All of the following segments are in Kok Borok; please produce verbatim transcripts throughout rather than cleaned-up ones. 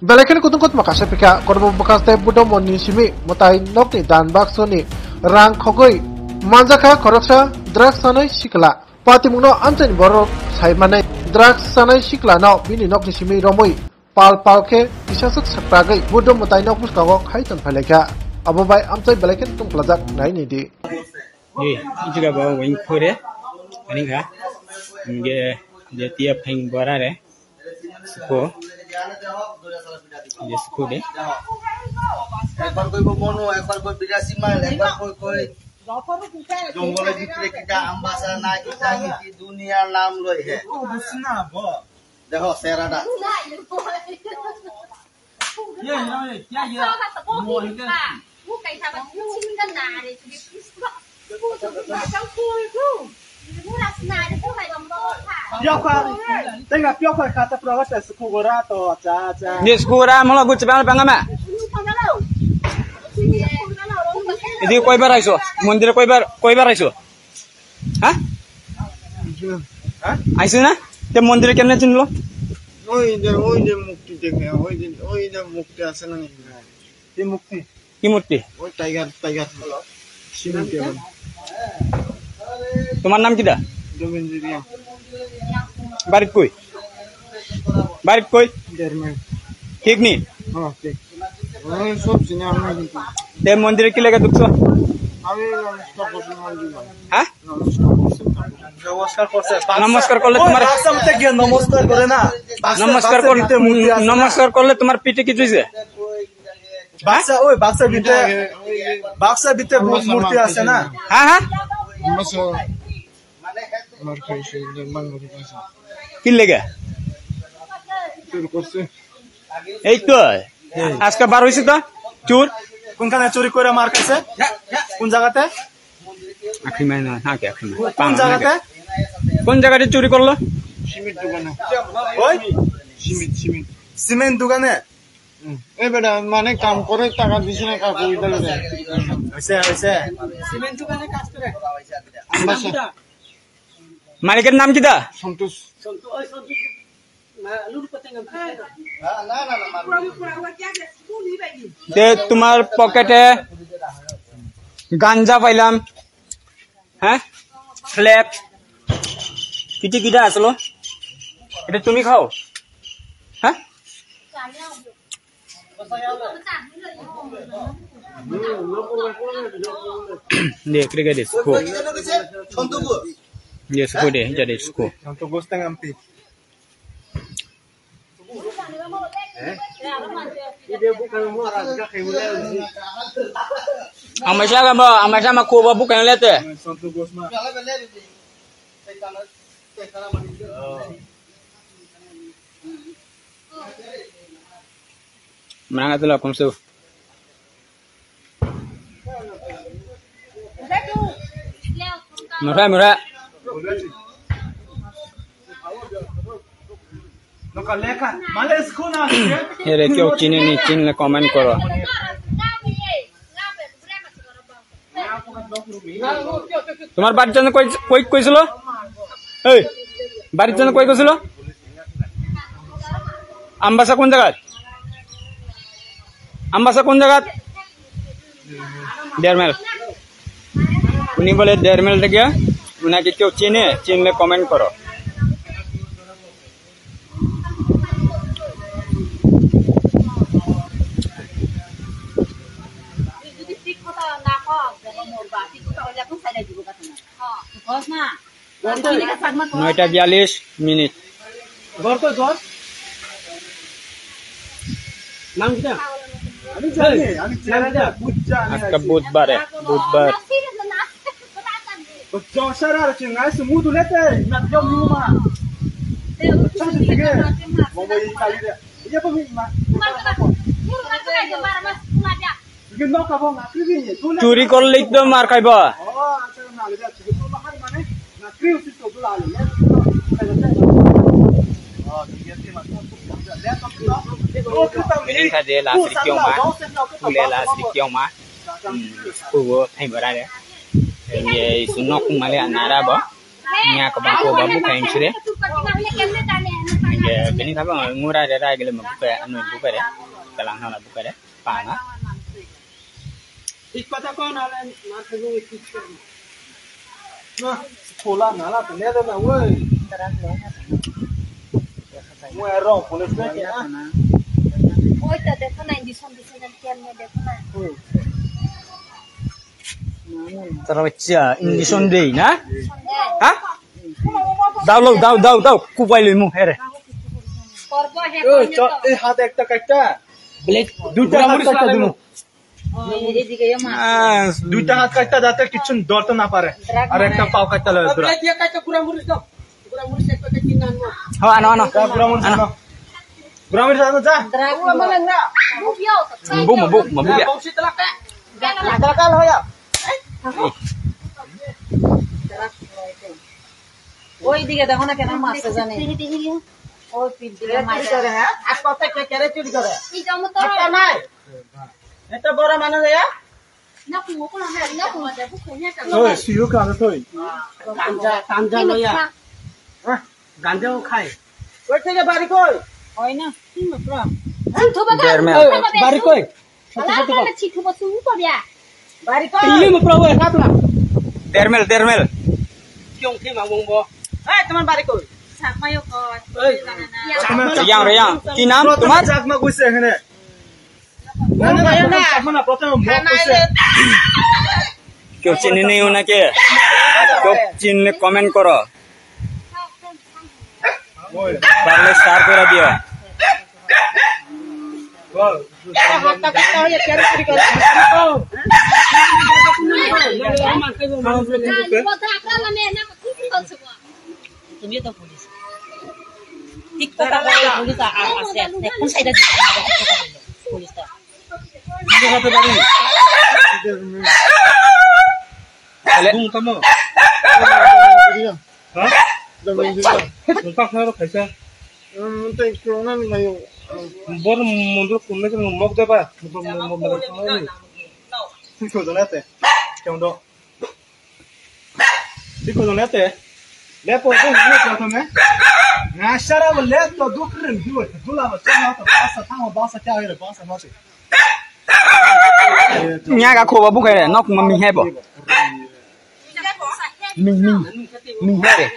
Belai kheno kutung kotma kaisa phikha, kormo bwkha tei budomoni simi mwtai nokni dan baksoni rang khogwi manjakha khoroksa drugs chanai sikla. Patimungno amchaini borok sai manai drugs chanai siklano bini nokni simi romwi pal pal khe kisaswk sakragwi budom mwtai nok bwskango khai tong phailaikha. Abo bai amchai belai kheno tungphlajak naini di. Ye, ijiga ba wing khore, ani kha, nge, je tiya pheng bora re, suko, je suko de. একবার কইব মনো, একবার কই বিরাশি মাইল, একবার কই কই জঙ্গলের ভিতরে কিটা আম বাসা না কিটা কি দুনিয়ার নাম লই হে। দেখো, সেরাটা। Piokhar, tenga piokhar kata proga sa sukugora to, cha, cha. Ni sukugora molo guchi bang bang ma. Idi koibar aiso, mondir koibar, koibar aiso. Ha? Ha? Aiso na? Te mondir kemne chinlo? Oi de, oi de mukti dekhe, oi de, oi de mukti ase na ni. Ki mukti? Ki murti? Oi, tiger, tiger. Sini dia. Tomar nam kida? Domin Jiria. Barit koi? Barit koi? Dermen. Thik ni? Oh, thik. Oi, sob sini amna kintu. Te mondir ki lega dukso? Ami namaskar korse mondir. Ha? Namaskar korse. Namaskar korse. Namaskar korle tomar baksa bite giya namaskar kore na. Baksa, namaskar baksa kor-, bite murti ase na. Namaskar korle tomar pite ki juise? Baksa, oi, baksa bite, baksa bite bu-, murti ase na. Ha, ha? Ki lega? Ei to. Ajke bar hoise to. Chur. কোনখানে চুরি করে মার খাইছে? কোন জায়গাতে? Akhimai na, ha ke akhimai. কোন জায়গাতে? কোন জায়গাতে চুরি করলো? সিমেন্ট দোকানে। ওই? Cement, cement. সিমেন্ট দোকানে? হুম। এই বেটা, মানে কাম করে টাকা দিস না কাকু, এটা বেটা। হইছে, হইছে। সিমেন্ট দোকানে কাজ করে। আচ্ছা। মালিকের নাম কিতা? সন্তোষ। সন্তোষ, ওই সন্তোষ। Te tomar pocket-e ganja pailam, ha? Slab. Kiti kiti asolo? Eta tumi khao? Ha? De, krega de, sukho. De, sukho de, hinja de, sukho. Amaisa ka mo, amaisa ma kuba bukan lete. Menang itu lah kungsu. Mura, mura. Ere kyo chini ni chinle comment koro. তোমার বাড়ির জন্য কই, কই, কইছিল? এই, বাড়ির জন্য কই কইছিল? আমবাসা কোন জায়গায়? আমবাসা কোন জায়গায়? দেড় মাইল। উনি বলে দেড় মাইল থেকে। উনাকে কেউ চিনে? চিনলে কমেন্ট করো। নয়টা বিয়াল্লিশ মিনিট। আজকে বুধবারে, বুধবার। চুরি করলেই তো মার খাইবা। Ini kha je last rikyo ma, kule last rikyo ma. Hmm, kubo thai bara re. Ye isu nok male anara bo. Nya ko ba ko ba bu kain chire. Bini kabo ngura re ra gele mo buka anu buka re. Kalang hala buka re. Pana. Thik kotha ko na le ma thagwi thik ko. Na, khola nala to le na woi. Mo aro police na kya? Oi to dekho na, injection dise na, kya dekho na. Tara bachcha, injection dei na? Ha? Dau lo, dau, dau, dau, kubai lo mo here. Porbo he, porbo to. Ei, hat ekta katta. Blade, duita hat katta dunu. Ah, duita hat katta jate kichu dorte na pare. Ar ekta pao katta lo. Blade diye katta gura muris do. Gura muris ek packet kin anmo. Ho, ano, ano. Ja, gura muris ano. Gura muris ano, ja. Mabu, mabu, mabu ya. Bausi telak ka. Telak ka lo ya. Oi, diga da hona kena mas jane. Oi, pin diga mas. Churi kore, ha? Aaj kotha ke kere churi kore? Ei, jamu to. Ekta nai. Ekta bora manu ya? Thoi, siyo ka thoi. Ganja, ganja loya. Hah? Ganja o khai. Koi theke bari koi? Hoi na, sing ma pro. Sing thoba ka. Dermel. Bari koi? Ala ka na chi thoba sung ko bia. Bari koi? Ili ma pro, eh, kapla. Dermel, dermel. Kyong khe ma mong bo. Hai, teman bari koi? Sakmayo koi. Oi. Riyang, Riyang. Ki naam tomar? Chakma koise ekhane. কেউ চিনি নেই ওনাকে? কেউ চিনলে কমেন্ট করো, পারলে শেয়ার করে দিও। তুমি তো পুলিশ। ঠিক কথা বলে পুলিশ আ-, আ-, আছে। কোন সাইডে দিতে হবে? ঠিক কথা বললো পুলিশটা। তাহলে হ্যাঁ? বড় মন্দির কোন মগ দেবা? Biko jolete. Biko jolete. Lepo, bung, bung, bung, bung. Nasara bo leto dukren duwe. Dula bo chama to basa tamo basa kya hoye basa mate. Nya ga khoba bukhai re, nok ma mi hebo. Mi, mi, mi here.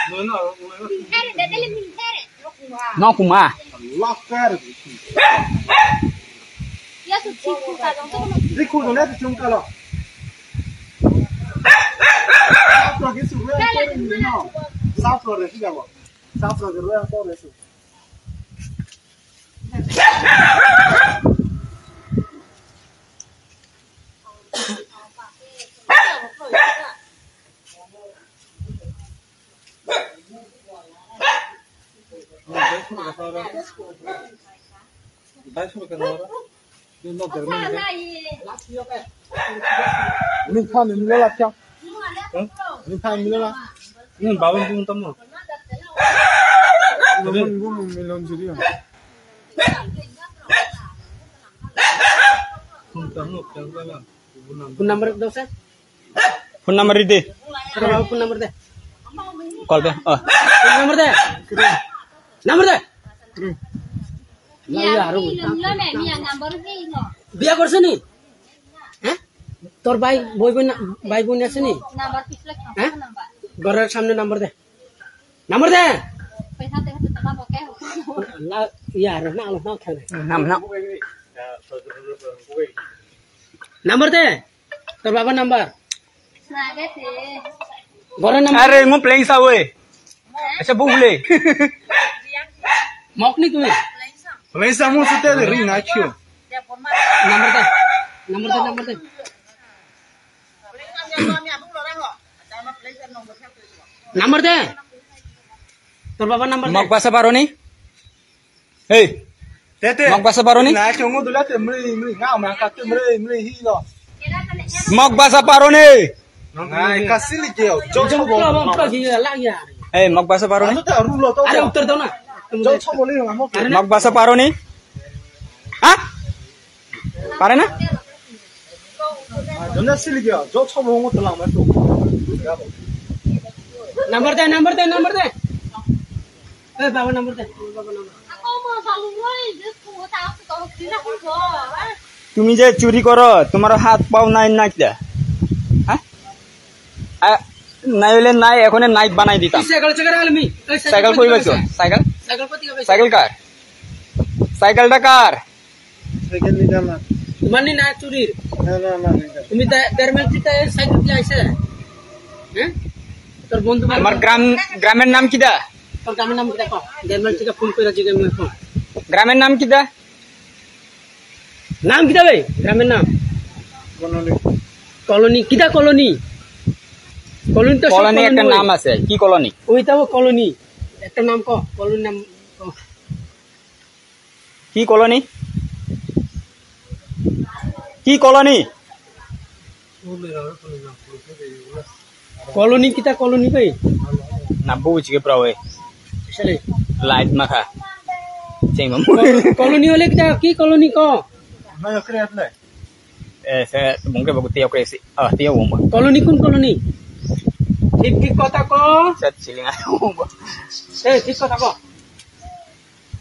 No, no, no, no. Mi here, dadale mi here. No kuma. Dikhu done tu chungkalo. Sapro ki sugwe no. Sapro re ki jabo. Sapro ke roya to re su. Nung kha ni mila la kya? Nung kha ni mila la? Hmm, baba bung tamo. Bung bung milon jiri. Bung tamo kya la? Phone number do sir. Phone number de. Phone number de. Call de. Oh. Phone number de. Number de. Miya, miya, miya, number de, no. Biya korse ni? Hah? Tor bhai, bhai boin, bhai boin ase ni? Number pis le. Hah? Number. Gorar samne number de. Number de. Paisa de, to tama boke ho. Na, ya, na, na, na, na. Nam, nam. Number de. Tor baba number. Goro number. Are ngo playing sa we. Acha bu hule. Mok ni tui. Playing sa mo sute de ring na kyo. Number de. Number de, number de. Number de. Tor baba number de. Mok basa paroni? Hey. Tete. Mok basa paroni? Na chungu dula te mri mri nga ma ka te mri mri hi lo. Mok basa paroni? Nai kasili ke jo jo bo. Hey, mok basa paroni? Anu ta ru lo to. Are uttar do na. Jo cho boli na mo. Mok basa paroni? Ha? Pare na? Jona sili ke jo cho bo mo to lang ma to. Number de, number de, number de. Eh, baba number de, baba number. তুমি যে চুরি করো, তোমার হাত পাও নাই না কিতা? হ্যাঁ? আ, নাই হইলে নাই, এখন নাইট বানাই দিতাম। এই সাইকেল চাকা আলমি, এই সাইকেল সাইকেল কই কই পাইছো? পাইছো? সাইকেল? সাইকেল কই থেকে পাইছো? সাইকেল কার? সাইকেলটা কার? সাইকেল নিতাম না। তোমার নি না চুরির? না, না, না, নিতাম। তুমি দে-, দেড় মাইল থেকে সাইকেল দিয়ে আইছে? হ্যাঁ? তোর বন্ধু আমার বান্ধব? গ্রাম, গ্রামের নাম কিতা? তোর গ্রামের নাম কিতা ক? দেড় মাইল থেকে ফোন করে জিজ্ঞেস করে ক। গ্রামের নাম কিতা? নাম কিতা বে? গ্রামের নাম? কলোনি। কলোনি, কিতা কলোনি? কলোনি তো সব কলোনি একটা কলোনি। নাম আছে, কি কলোনি? ওইটাও কলোনি। একটা নাম ক, কলোনির নাম ক। কি কলোনি? কি কলোনি? কলোনি কিতা কলোনি বে? না বুঝি কে প্রায়। আসলে। লাইট মাখা। সেই মামু। কল-, কলোনি হলে কিতা কি কলোনি ক? এ, সে, মঙ্গে বাবু, তে ওকে এসে, আ, তে ও মা। কলোনি কোন কলোনি? ঠিক, ঠিক কথা ক। সে ছিলিং আর ও মা। এ, ঠিক কথা ক।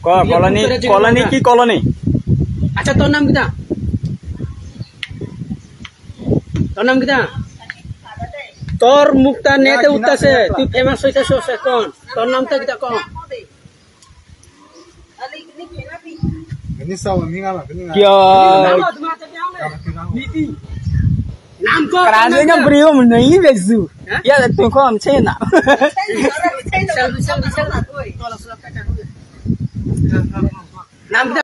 ক, ইয়ে, কলোনি, পুত্তরে যে কলোনি কথা। কি কলোনি? আচ্ছা, তোর নাম কিতা? তোর নাম কিতা? তোর মুখটা নেটে উঠতাছে, তুই ফেমাস হইতাছস এখন। তোর নামটা কিতা ক? Ini sawa minga ma, minga. Yo. নাম কর, নাম কর। Karang nga brio mo nai bezu. হ্যাঁ? Ya da tun ko am chena. নাম